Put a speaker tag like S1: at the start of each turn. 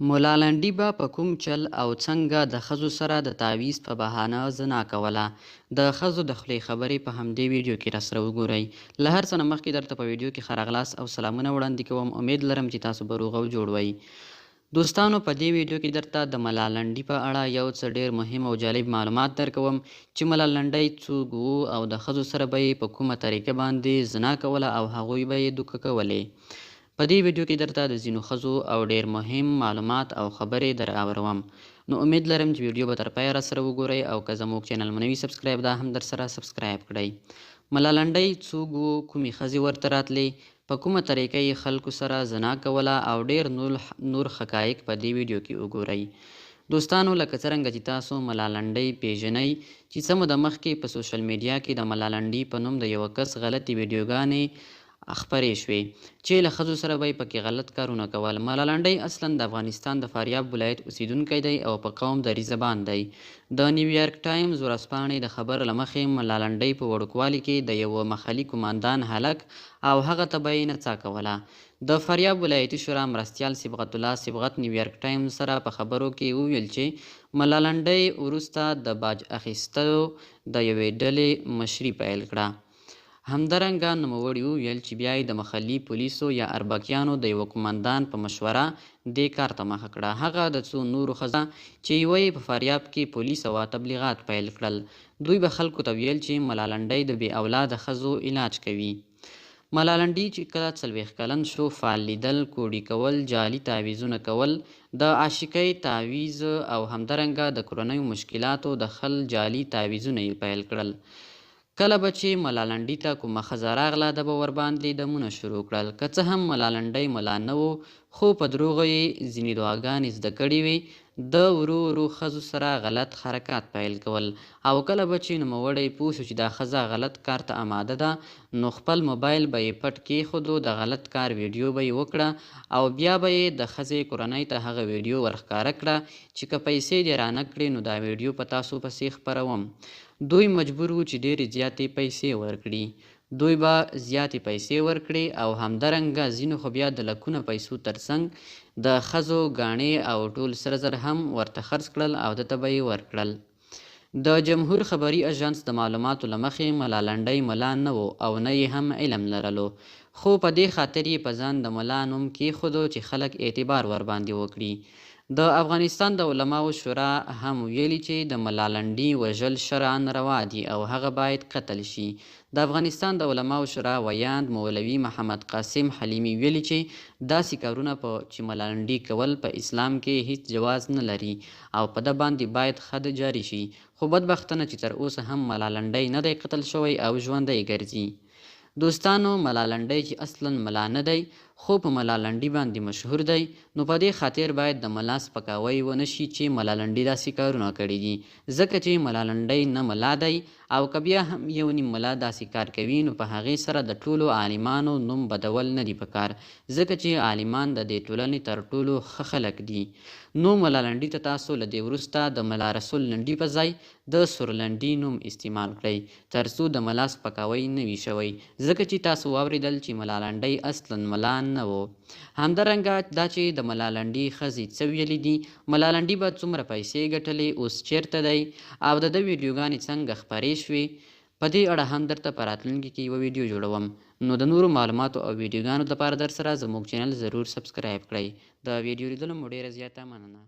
S1: ملالنډي به په کوم چل او څنګه د ښځو سره د تعویذ په بهانه زنا کوله؟ د ښځو د خولې خبرې په همدې ویډیو کې راسره وګورئ. له هر څه نه مخکې درته په ویډیو کې ښه راغلاست او سلامونه وړاندې کوم. امید لرم چې تاسو به روغ او جوړ وئ. دوستانو په دې ویډیو کې درته د ملالنډي په اړه یو څه ډیر مهم او جالب معلومات درکوم چې ملالنډی څوک وو او د ښځو سره به یې په کومه طریقه باندې زنا کوله او هغوی به یې دوکه کولې. په دې ویډیو کې درته د ځینو ښځو او ډیر مهم معلومات او خبرې در اوروم. نو امید لرم چې ویډیو به تر پایه راسره وګورئ او که زموږ چینل مو نه وي سبسکرایب دا هم درسره سبسکرایب کړئ. ملالنډی څوک وو، کومې ښځې ورته راتلې، په کومه طریقه یې خلکو سره زنا کوله او ډیر نور حقایق په دې ویډیو کې وګورئ. دوستانو لکه څرنګه چې تاسو ملالنډی پیژنئ چې څه موده مخکې په سوشل میډیا کې د ملالنډي په نوم د یوه کس غلطې ویډیوګانې خپرې شوې چې له ښځو سره به یې پکې غلط کارونه کول. ملالنډی اصلا د افغانستان د فاریاب ولایت اوسیدونکی دی او په قوم دري زبان دی. د نیویارک ټایمز ورځپاڼې د خبر له مخې ملالنډی په وړوکوالي کې د یوه محلي قوماندان هلک او هغه ته به یې نڅا کوله. د فاریاب ولایتي شورا مرستیال صبغت الله صبغت نیویارک ټایمز سره په خبرو کې وویل چې ملالنډی وروسته د باج اخیستلو د یوې ډلې مشري پیل کړه. همدارنګه نوموړي وویل چې بیا یې د محلي پولیسو یا اربکیانو د یوه قوماندان په مشوره دې کار ته مخه کړه. هغه د څو نورو ښځو چې یوه یې په فاریاب کې پولیسه وه تبلیغات پیل کړل. دوی به خلکو ته ویل چې ملالنډی د بې اولاده ښځو علاج کوي. ملالنډی چې کله 40 کلن شو، فال لیدل، کوډي کول، جعلي تعویذونه کول، د عاشقۍ تعویذ او همدارنګه د کورنیو مشکلاتو د حل جعلي تعویذونه یې پیل کړل. کله به چې ملالنډي ته کومه ښځه راغله، ده به ورباندې دمونه شروع کړل. که څه هم ملالنډی ملا نه و، خو په دروغو یې ځینې دعاګانې زده کړې وې. ده ورو ورو ښځو سره غلط حرکات پیل کول او کله به چې نوموړی پوه شو چې دا ښځه غلط کار ته اماده ده، نو خپل موبایل به یې پټ کېښودو، د غلط کار ویډیو به یې وکړه او بیا به یې د ښځې کورنۍ ته هغه ویډیو ورښکاره کړه چې که پیسې دې رانه کړې نو دا ویډیو په تاسو پسې خپروم. دوی مجبور وو چې ډېرې زیاتې پیسې ورکړي. دوی به زیاتې پیسې ورکړې او همدارنګه ځینو خو بیا د لکونه پیسو ترڅنګ د ښځو ګاڼې او ټول سره زر هم ورته خرڅ کړل او ده ته به یې ورکړل. د جمهور خبري اژانس د معلوماتو له مخې ملالنډی ملا نه و او نه یې هم علم لرلو، خو په دې خاطر یې په ځان د ملا نوم کېښودو چې خلک اعتبار ورباندې وکړي. د افغانستان د علماوو شورا هم ویلي چې د ملالنډي وژل شرعاً روا دي او هغه باید قتل شي. د افغانستان د علماوو شورا ویاند مولوي محمد قاسم حلیمي ویلي چې داسې کارونه په چې ملالنډي کول په اسلام کې هیڅ جواز نه لري او په ده باندې باید حد جاري شي. خو بدبختانه چې تر اوسه هم ملالنډی نه دی قتل شوی او ژوندی ګرځي. دوستانو ملالنډی چې اصلا ملا نه دی، خو په ملالنډي باندې مشهور دی، نو په دې خاطر باید د ملا سپکاوی ونه شي چې ملالنډي داسې کارونه کړي دي، ځکه چې ملالنډی نه ملا دی او که بیا هم یو نیم ملا داسې کار کوي نو په هغې سره د ټولو عالمانو نوم بدول نه دي پکار، ځکه چې عالمان د دې ټولنې تر ټولو ښه خلک دي. نو ملالنډي ته تاسو له دې وروسته د ملا رسول لنډي په ځای د سورلنډي نوم استعمال کړئ، ترڅو د ملا سپکاوی نه وي شوی، ځکه چې تاسو واورېدل چې ملالنډی اصلا ملا نه و. همدارنګه دا چې د ملالنډي ښځې څه ویلي دي، ملالنډي به څومره پیسې ګټلې، اوس چېرته دی او د ده ویډیوګانې څنګه خپرې شوې، په دې اړه هم درته په راتلونکي کې یوه ویډیو جوړوم. نو د نورو معلوماتو او ویډیوګانو لپاره درسره زموږ چینل ضرور سبسکرایب کړئ. د ویډیو لیدلو مو ډېره زیاته مننه.